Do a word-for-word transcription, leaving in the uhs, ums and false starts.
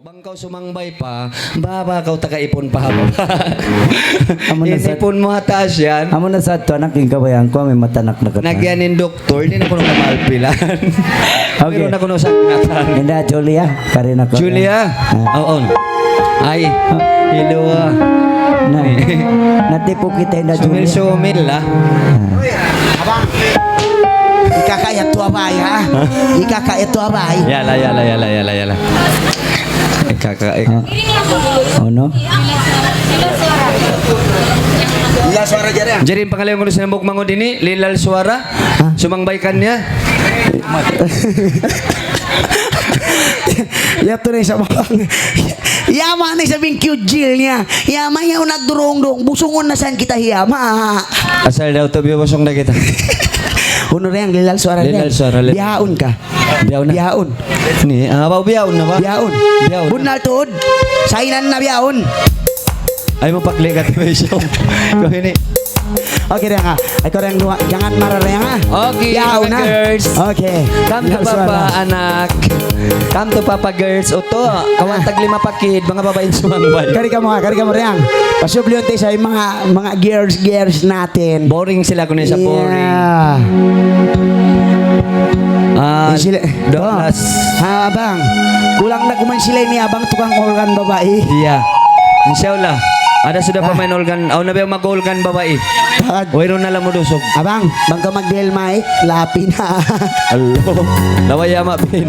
Bang kaw sumangbay pa, baba kaw taga ipun pa ha baba. Amu na sa-, in ipun mu ha taas yan. Amu na sa tu anak, in kabayaan ku, amu in matanak na katan. Nagyan in doktor, di' na kunu' kamalpilan. Okay. Pero na kunu' sa katan. Inda, Julia, kari na ku. Julia? Ah. Oo. Ay, hello, ah. Na. Ni. Natipu kita, inda, Julia. Sumil-sumil, ah. Ah. Abang. Ikaka yatu abay, ha? Ikaka yatu abay. Yala, yala, yala, yala, yala. Ikaka, ik- Ah. Oh, no? Lilal suara jari, ah. Jari in pangalayaw kunu' sin hambuuk manghud ini, Lilal Suara. Ah. Sumangbay kaniya. Yatu na isab, abang. Yama na isab in cute jil niya. Yama, yaun na durung-durung. Busungun na san kita hi yama. Asal daw tu biya' busung na kita. Unu ra yan, Lilal Suara ra yan. Lilal Suara, Lilal. Bihaun ka. Bihaun na. Bihaun. Ni, ah, ba, bihaun na ba? Bihaun. Bihaun. Bunnal tuud. Sainan na bihaun. Ay, mapakli ka, tiba siya. Kau ini. Okay, Reng, ha. Ay, ikaw, Reng, duwa. Jangan marah, Reng, ha. Okay, bihaun na, girls. Okay. Come to Papa, anak. Come to Papa, girls. Utu, kawan tag lima pakid, manga babai in sumangbay. Kari kamu, ha. Kari kamu, Reng. Pasubli unti sa manga, manga girls, girls natin. Boring sila kunu' sa, boring. Yeah. Ah, sila, Douglas. Ha, abang. Kulang na kuman sila ini, abang, tukang organ babai. Iya. Insya Allah. Ada sudah pemain organ. Awn na biya' mag-organ babai. Wayruun na lamud usug. Abang, bang kaw magdihil mic, lapi na. Alo. Laway ya, Mapin.